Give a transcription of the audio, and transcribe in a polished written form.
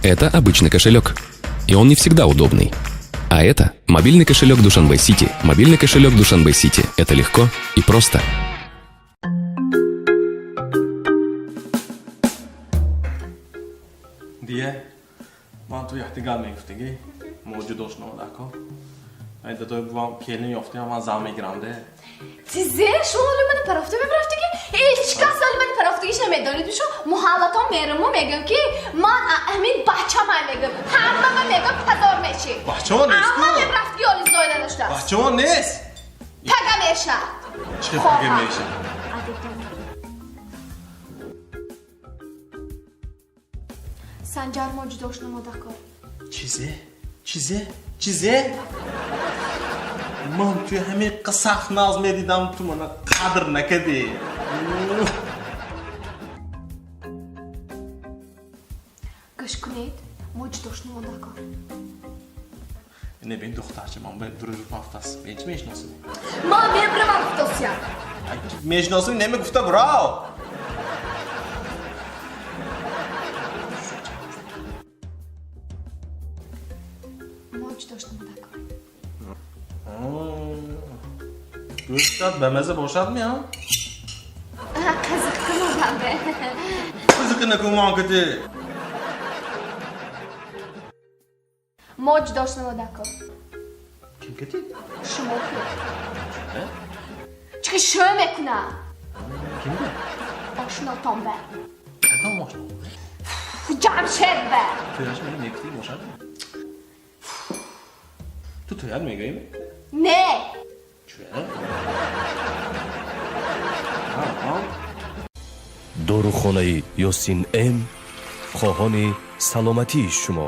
Это обычный кошелек. И он не всегда удобный. А это мобильный кошелек Душанбе Сити. Мобильный кошелек Душанбе Сити. Это легко и просто. Дия, ман ту яхти гап мегуфтагӣ, мо ҷудо шунавадако. Ай дадой бувам келин ёфтиам, ман зан мегирам де. Тизе, шумо оли мани парафта мебарафтагӣ? Ҳеҷ кас оли мани парафтагиш намедонед. Шу муҳаллатон мераму мегӯям ки ман ҳамин бачамай мегӯям. Ҳамама мегӯям пазор мешӣ. Бачамо нест ку? Ҳама мебарафтагӣ оли зоида нашудааст. Бачамо нест. Пага меша. Чӣ пага меша? Санҷар мо ҷудо шунамода кор. Чизе? Чизе? Чизе? Ман туи ҳамин сахт нағз медидам, ту мана қадр накардӣ. Гӯш кунед, мо ҷудо шунамода кор. Не бин духтарча, ман ба дружб рафтааст. Мен чӣ мешиносам? Ман мебиравам гуфтосия. Мешиносам намегуфта бирав. Мо ҷудо шунамода кор. Гӯштат ба маза бошад ми, а? Қизиқ кунам бе. Қизиқи накун ман кати. Мо ҷудо шунамода кор. Ким кати? Шумо ки. Чӣ ки шӯ мекуна? Ким бе? Ошнотон бе. Кадом ошно? Ҷамшед бе. Тӯяш мени мегуфтӣ бошад? Ту тӯят мегӯӣ? Не. Чӯ? Дорухонаи Ёсин М хоҳони саломатии шумо.